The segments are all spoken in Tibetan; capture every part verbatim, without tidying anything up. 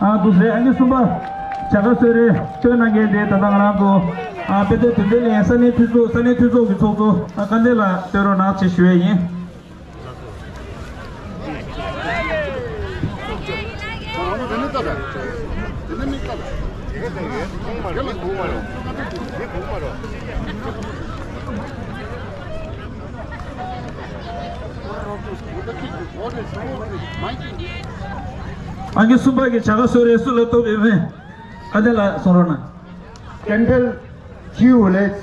ཨ་འདུག་ཟེར། ཨང་ཀི་གསུམ་པ་བྱ་དགའ་གསོལ་རས་སྟོན་གནང་མཁན་དེ་ད་ལྟ་ང་རང་ཚོ་ཨ་དཔེ་སྟོན་དོན་ལྡན་གླིང་ས་གནས་འཐུས་ཚོགས་ས་གནས་འཐུས་ཚོགས་ཀྱི་ཚོགས་གཙོ་ཨ་དཀར་མཛེས་ལགས་སྟོན་རོགས་གནང་ཞེས་ཞུ་ཡས་ཡིན། ཨང་ཀི་གསུམ་པ་གི་བྱ་དགའ་གསོལ་རས་སུ་ལ་ཐོབ་ཡོད་མེད། ཨ་དེ་ལ་གསུང་རོགས་གནང་། Kendall Chiu་ལེགས།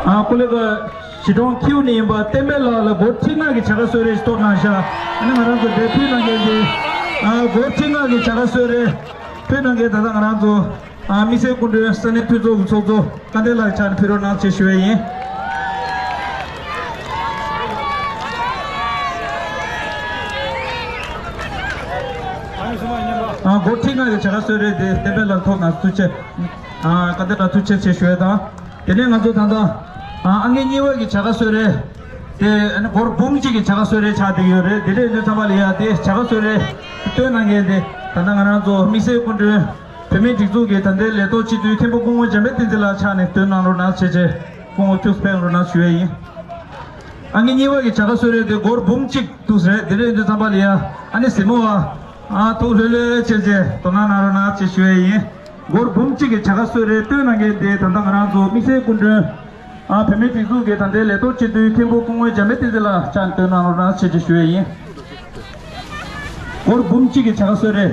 ཨ་ཀོ་ལེ་ག་གཞིས་གྲོང་ཁྱིའུ་ནས་ཡིན་པ་བསྟན་འཕེལ་ལགས་ལ་སྒོར་ཁྲི་ལྔ་གི་བྱ་དགའ་གསོལ་རས་ཤིག་ཐོབ་གནང་ཤག་ཨ་ནི་ང་རང་ཚོ་འདིར་ཕུལ་གནང་མཁན་དེ་ཨ་སྒོར་ཁྲི་ལྔ་གི་བྱ་དགའ་གསོལ་རས་ཕུལ་གནང་མཁན་ད་ལྟ་ང་རང་ཚོ་ཨ་དམིགས་བསལ་སྐུ་མགྲོན་ས་གནས་འཐུས་ཚོགས་ཀྱི་ཚོགས་གཙོ་དཀར་མཛེས་ལགས་ཕྱག་ནས་ཕུལ་རོགས་གནང་ཞེས་ཞུ་ཡས་ཡིན། ཨ་སྒོར་ཁྲི་ལྔ་གི་བྱ་དགའ་གསོལ་རས་དེ་བསྟན་འཕེལ་ལགས་ཐོབ་གནང་ཐུགས་རྗེ་ཆེ། ཨ་དཀར་མཛེས་ལགས་ཐུགས་རྗེ་ཆེ་ཞུ་ཡས་དང་། དེ་ནས་ང་ཚོ་ད་ལྟ་ཨ་ཨང་ཀི་གཉིས་པ་གི་བྱ་དགའ་གསོལ་རས་དེ་ཨ་ནི་སྒོར་འབུམ་གཅིག་གི་བྱ་དགའ་གསོལ་རས་ཆགས་བསྡད་ཡོད་རེད། དེ་འདྲ་ཡིན་དུས་ཙམ་པ་ལ་ཡ་དེ་བྱ་དགའ་གསོལ་རས་སྟོན་གནང་མཁན་དེ་ད་ལྟ་ང་རང་ཚོ་དམིགས་བསལ་སྐུ་མགྲོན་བོད་མིའི་སྒྲིག་འཛུགས་ཀྱི་ད་ལྟའི་ལས་ཐོག་སྤྱི་འཐུས་མཁན་པོ་སྐུ་ངོ་འཇམ་དཔལ་བསྟན་འཛིན་ལགས་ཕྱག་ནས་སྟོན་གནང་རོགས་གནང་བྱས་རྗེས་སྐུ་ངོ་ཁྱུག་ཕེབས་རོགས་གནང་ཞུ་ཡས་ཡིན། ཨང་ཀི་གཉིས་པ་གི་བྱ་དགའ་གསོལ་རས་དེ་སྒོར་འབུམ་གཅིག་འདུག་ཟེར། དེ་འདྲ་ཡིན་དུས་ཙམ་པ་ལ་ཡ་ཨ་ནི་གཟིགས་མོ་བ་ཨ་ཐུགས་ལྷོད་ལྷོད་བྱས་རྗེས་དོ་སྣང་གནང་རོགས་གནང་ཞེས་ཞུ་ཡས་ཡིན། སྒོར་འབུམ་གཅིག་གི་བྱ་དགའ་གསོལ་རས་སྟོན་གནང་མཁན་དེ་ད་ལྟ་ང་རང་ཚོ་དམིགས་བསལ་སྐུ་མགྲོན་ཨ་བོད་མིའི་སྒྲིག་འཛུགས་ཀྱི་ད་ལྟའི་ལས་ཐོག་སྤྱི་འཐུས་མཁན་པོ་སྐུ་ངོ་འཇམ་དཔལ་བསྟན་འཛིན་ལགས་ཕྱག་ནས་སྟོན་གནང་རོགས་གནང་ཞེས་ཞུ་ཡས་ཡིན། སྒོར་འབུམ་གཅིག་གི་བྱ་དགའ་གསོལ་རས།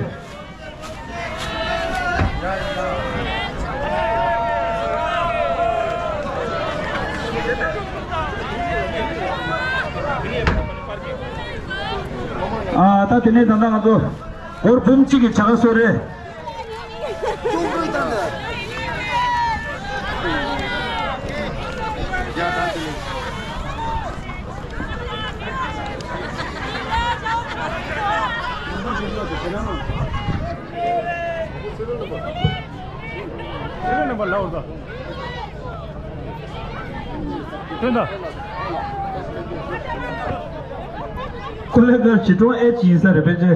ཨ་ད་དེ་ནས་ད་ལྟ་ང་ཚོ་སྒོར་འབུམ་གཅིག་གི་བྱ་དགའ་གསོལ་རས། ཀོ་ལེ་གར་གཞིས་གྲོང་ཨེཆ་ཡིན་ས་རེད་པས་ཅེ།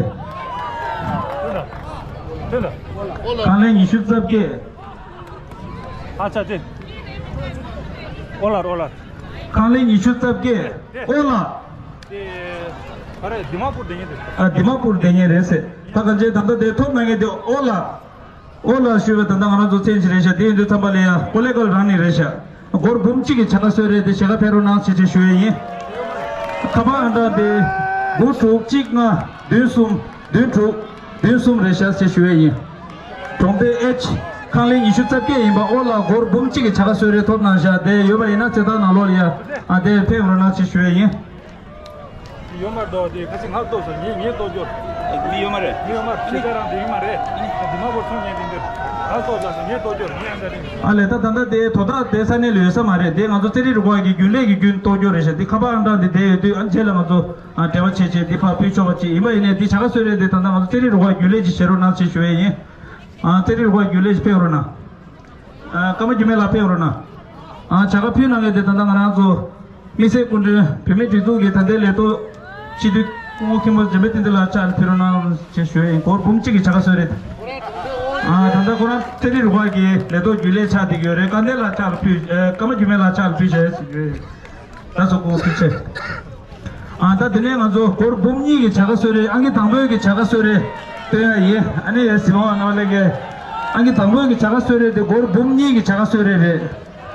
ཁང་ལེན་ཉི་ཤུ་རྩ་བརྒྱད། ཨ་ཅག་ཅེ། ཨོ་ལར་ཨོ་ལར། ཁང་ལེན་ཉི་ཤུ་རྩ་བརྒྱད། ཨོ་ལ། དེ། ག་རེ་དི་མ་པུར་དེ་ཉིད་དེ། ཨ་དི་མ་པུར་དེ་ཉིད་རེད་ཟེར། ད་ག་ཅེ་ད་ལྟ་དེ་ཐོབ་གནང་མཁན་དེ་ཨོ་ལ། ཨོ་ལ་ཞུ་བའི་ད་ལྟ་ང་རང་ཚོ་མཚན་གཅིག་རེད་ཤག་དེ་ཡིན་དུས་ཙམ་པ་ལ་ཡ་ཀོ་ལེ་གལ་རང་ནས་རེད་ཤག་སྒོར་འབུམ་གཅིག་གི་བྱ་དགའ་གསོལ་རས་དེ་ཞལ་ཁ་ཕེབས་རོགས་གནང་ཞེས་ཞུ་ཡས་ཡིན། ཁ་པར་ཨང་གྲངས་དེ་དགུ་དྲུག་གཅིག་ལྔ་བདུན་གསུམ་བདུན་དྲུག་བདུན་གསུམ་རེད་ཤག་ཞེས་ཞུ་ཡས་ཡིན། གྲོང་རྡལ་ཨེཆ། ཁང་ལེན་ཉི་ཤུ་རྩ་བརྒྱད་ཡིན་པ་ཨོ་ལ་སྒོར་འབུམ་གཅིག་གི་བྱ་དགའ་གསོལ་རས་ཐོབ་གནང་ཤག་དེ་ཡོད་པ་ཡིན་ན་རྩེ་ཐང་ནང་ལོགས་ལ་ཡ་ཨ་དེ་ཕེབས་རོགས་གནང་ཞེས་ཞུ་ཡས་ཡིན། ཡོད་མ་རེད་དོ། དེ་ཁ་ཤས་ངར་གཏོགས་སོང་། ངས་ངས་གཏོགས་རྒྱུར། མི་ཡོད་མ་རེད། མི་ཡོད་མ་རེད། ཁྱེད་ཅག་རང་དེ་ཡིན་མ་རེད། དེ་མ་བོར་སོང་ངས་དེ་འདིར་ངར་གཏོགས་རྒྱུར་སོང་། ངས་གཏོགས་རྒྱུར་ངས་ཨ་འདྲ་རིང་། ཨ་ལས་ད་ད་ལྟ་དེ་དོ་བདག་དེ་ས་གནས་ལ་ཡོད་ས་མ་རེད། དེ་ང་ཚོ་རྩེད་རིགས་རུ་ཁག་གི་རྒྱུན་ལས་ཀྱི་རྒྱུན་གཏོགས་རྒྱུ་རེད་ཤག་དེ་ཁ་པར་ཨང་གྲངས་དེ་དེ་ཡོད་དུས་ཨ་རྗེས་ལ་ང་ཚོ་ཨ་འབྲེལ་བ་བྱས་བྱས་དེ་ཕར་ཕུལ་ཆོག་པ་ཅིག་ཡིན་པ་ཡིན་ནའི་དེ་བྱ་དགའ་གསོལ་རས་དེ་ད་ལྟ་ང་ཚོ་རྩེད་རིགས་རུ་ཁག་རྒྱུན་ལས་ཅིག་བྱེད་རོགས་གནང་ཞེས་ཞུ་ཡས་ཡིན། ཨ་རྩེད་རིགས་རུ་ཁག་རྒྱུན་ལས་ཅིག་ཕེབས་རོགས་གནང་། ཨ་ཀརྨ་འགྱུར་མེད་ལགས་ཕེབས་རོགས་གནང་། ཨ་བྱ་དགའ་ཕུལ་གནང་མཁན་དེ་ད་ལྟ་ང་རང་ཚོ་དམིགས་བསལ་སྐུ་མགྲོན་བོད་མིའི་སྒྲིག་འཛུགས་ཀྱི་ད་ལྟའི་ལས་ཐོག་སྤྱི་འཐུས་སྐུ་ངོ་མཁན་པོ་འཇམ་དཔལ་བསྟན་འཛིན་ལགས་ཕྱག་ལ་ཕུལ་རོགས་གནང་ཞེས་ཞུ་ཡིན། སྒོར་འབུམ་གཅིག་གི་བྱ་དགའ་གསོལ་རས། ཨ་ད་ལྟ་ཁོ་རང་རྩེད་རིགས་རུ་ཁག་གི་ལས་ཐོག་རྒྱུན་ལས་ཆགས་བསྡད་ཀྱི་ཡོད་རེད། ཀརྨ་འགྱུར་མེད་ལགས་ཕྱག་ལ་ཕུལ། ཨ་ཀརྨ་འགྱུར་མེད་ལགས་ཕྱག་ལ་ཕུལ་བྱས་ཞུ་ཡིན། ད་སོ་སྐུ་ངོ་ཐུགས་རྗེ་ཆེ། ཨ་ད་དེ་ནས་ང་ཚོ་སྒོར་འབུམ་གཉིས་ཀྱི་བྱ་དགའ་གསོལ་རས། ཨང་ཀི་དང་པོའི་གི་བྱ་དགའ་གསོལ་རས་སྟོན་ཡ་ཡིན། ཨ་ནི་ཡ་སི་མ་བ་ནོ་ལེ་གེ། ཨང་ཀི་དང་པོའི་གི་བྱ་དགའ་གསོལ་རས་དེ་སྒོར་འབུམ་གཉིས་ཀྱི་བྱ་དགའ་གསོལ་རས་རེད།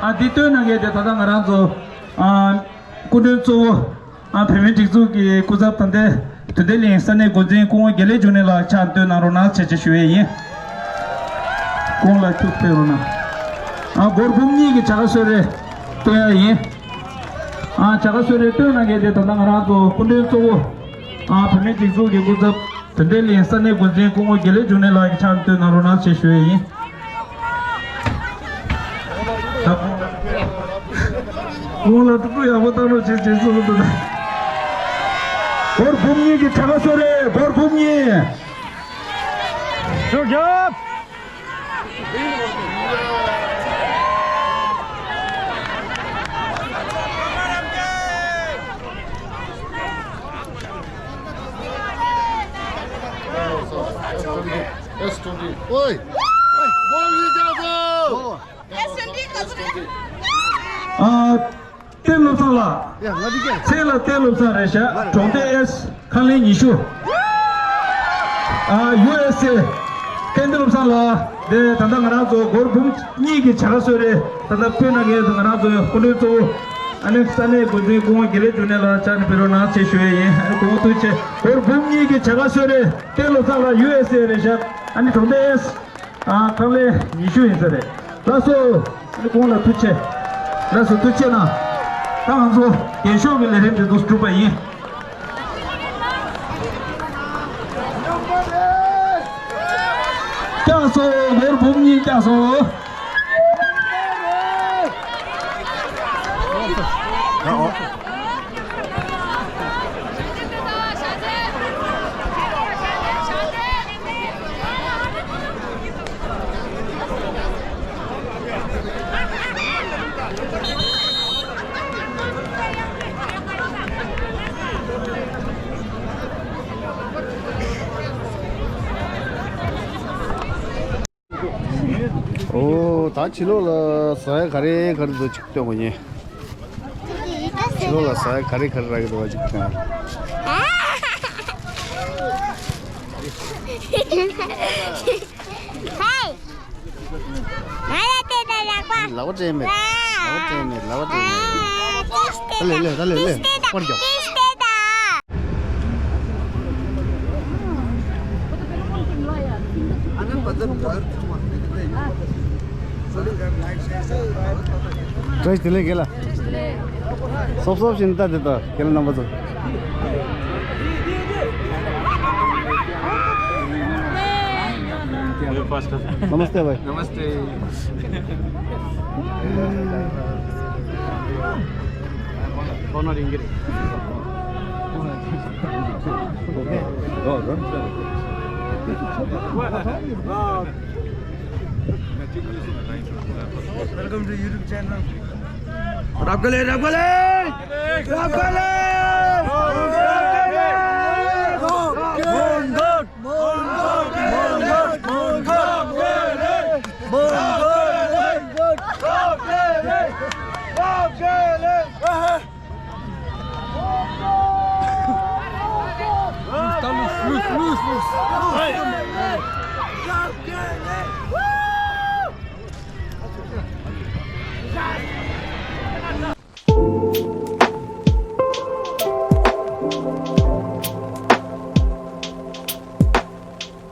ཨ་དེ་སྟོན་གནང་མཁན་དེ་ད་ལྟ་ང་རང་ཚོ་ཨ་སྐུ་མགྲོན་གཙོ་བོ་ཨ་བོད་མིའི་སྒྲིག་འཛུགས་ཀྱི་སྐུ་ཚབ་ད་ལྟའི་དོན་ལྡན་གླིང་ས་གནས་འགོ་འཛིན་སྐུ་ངོ་དགེ་ལེགས་འབྱུང་གནས་ལགས་ཕྱག་སྟོན་གནང་རོགས་གནང་ཞེས་ཞུ་ཡས་ཡིན། སྐུ་ངོ་ལགས་ཁྱུག་ཕེབས་རོགས་གནང་། ཨ་སྒོར་འབུམ་གཉིས་ཀྱི་བྱ་དགའ་གསོལ་རས་སྟོན་ཡ་ཡིན། ཨ་བྱ་དགའ་གསོལ་རས་སྟོན་གནང་མཁན་དེ་ད་ལྟ་ང་རང་ཚོ་སྐུ་མགྲོན་གཙོ་བོ་ཨ་བོད་མིའི་སྒྲིག་འཛུགས་ཀྱི་སྐུ་ཚབ་དོན་ལྡན་གླིང་ས་གནས་འགོ་འཛིན་སྐུ་ངོ་དགེ་ལེགས་འབྱུང་གནས་ལགས་ཀྱིས་ཕྱག་སྟོན་གནང་རོགས་གནང་ཞེས་ཞུ་ཡས་ཡིན། སྐུ་ངོ་ལགས་ཐུགས་ཁུར་ཡག་པོ་བཏང་རོགས་བྱེད་ཅེས་གསུངས་འདུག། སྒོར་འབུམ་གཉིས་ཀྱི་བྱ་དགའ་གསོལ་རས་སྒོར་འབུམ་གཉིས། ཤུགས་རྒྱབ། ཨ་ནི་ང་ཚོ་ད་ལྟ་ང་རང་ཚོ་ཨ་ ཨོའི། ཨོའི། ཨ། བསྟན་བློ་བཟང་ལགས། ཡ། ང་འདི་ག་ཚེ་ལ་བསྟན་བློ་བཟང་རེད་ཤག་གྲོང་སྡེ་ཨེས། ཁང་ལེན་ཉི་ཤུ། ཨ། ཡུ་ཨེས་ཨེ། བསྟན་བློ་བཟང་ལགས། དེ་ད་ལྟ་ང་རང་ཚོ་སྒོར་འབུམ་གཉིས་ཀྱི་བྱ་དགའ་གསོལ་རས། ད་ལྟ་བོད་ནང་གི་ང་རང་ཚོའི་སྐུ་མགྲོན་གཙོ་བོ། ཨ་ནི་ས་གནས་འགོ་འཛིན་སྐུ་ངོ་དགེ་ལེགས་འབྱུང་གནས་ལགས་བཅར་ནས་ཕེབས་རོགས་གནང་ཞེས་ཞུ་ཡས་ཡིན། ཨ་ནི་སྐུ་ངོ་ཐུགས་རྗེ་ཆེ། སྒོར་འབུམ་གཉིས་ཀྱི་བྱ་དགའ་གསོལ་རས་བསྟན་བློ་བཟང་ལགས། ཡུ་ཨེས་ཨེ་རེད་ཤག་ཨ་ནི་གྲོང་སྡེ་ཨེས། ཨ། ཁང་ལེན་ཉི་ཤུ་ཡིན་ས་རེད། ལགས་སོ། ཨ་ནི་ཁོང་ལ་ཐུགས་རྗེ་ཆེ། ལགས་སོ། ཐུགས་རྗེ་གནང་། ད་ང་ཚོ་རྒྱན་ཤོག་གི་ལས་རིམ་དེ་ཚོ་གྲུབ་པ་ཡིན། བཀྱག་སོ། སྒོར་འབུམ་གཉིས་བཀྱག་སོ། ཨོ། ད་ཕྱི་ལོགས་ལ་ཟ་ཡ་ག་རེ་ག་རེ་འདུག་ཅིག་སྟོན་དགོས་ཉེ། ཕྱི་ལོགས་ལ་ཟ་ཡ་ག་རེ་ག་རེ་རག་གི་འདུག་བ་ཅིག་སྟོན། ཧེ། ང་ལ་དེ་ལྟར་ལག་པ། ལག་པ་སྤྲད་མེད། ལག་པ་སྤྲད་མེད། ལག་པ་སྤྲད་མེད། ཨ། ད་ལེ་ལེ། ད་ལེ་ལེ། པར་རྒྱོབ། བཀྲ་ཤིས་བདེ་ལེགས་རྒན་ལགས། སོབ་སོབ་བཞིན་ལྟ་དེ་ལྟ་རྒན་ལགས་རྣམ་པ་ཚོ། नमस्ते भाई। नमस्ते। कौन और English? Welcome to YouTube channel. रब गले, रब गले। रब गले। रब गले। Loose, loose, loose, loose. Hey.